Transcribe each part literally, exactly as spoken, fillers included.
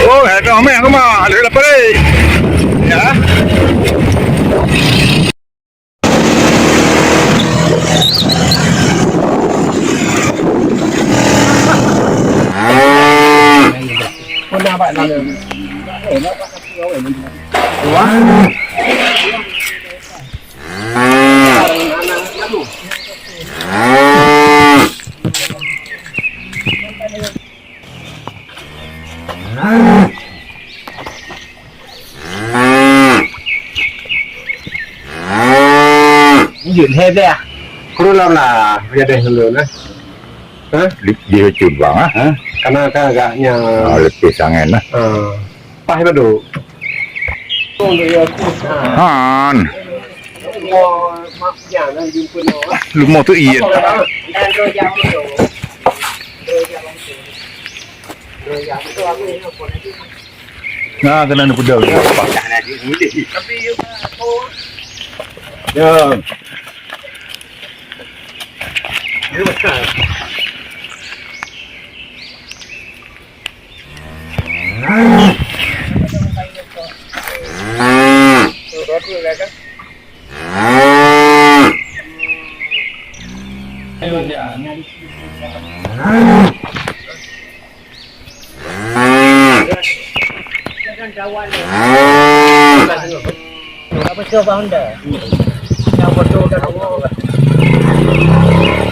Oh, ada meh aku mah, ada lapar. Ya. Jeuet hé bèh. Keurulang lah, jadi dulu lah. Hah? Di, di cut bang ah. Hah? Karena kan agaknya. Ah, letih sangat lah. Ah. Pah padu. Han. Lumoh tu iya. Nah, kena ni pedal. Ya.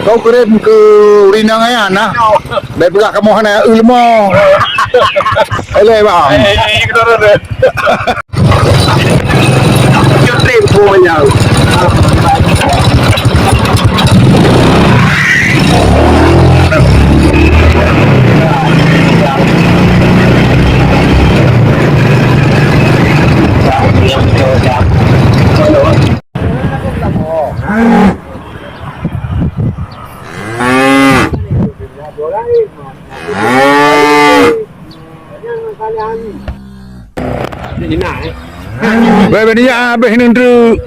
Kau kirém keu ureueng inong nyan nah. Bèk peugah kamoe hana eu leumo. Eleh bang. Weh, bani ya, habéh neutreuk.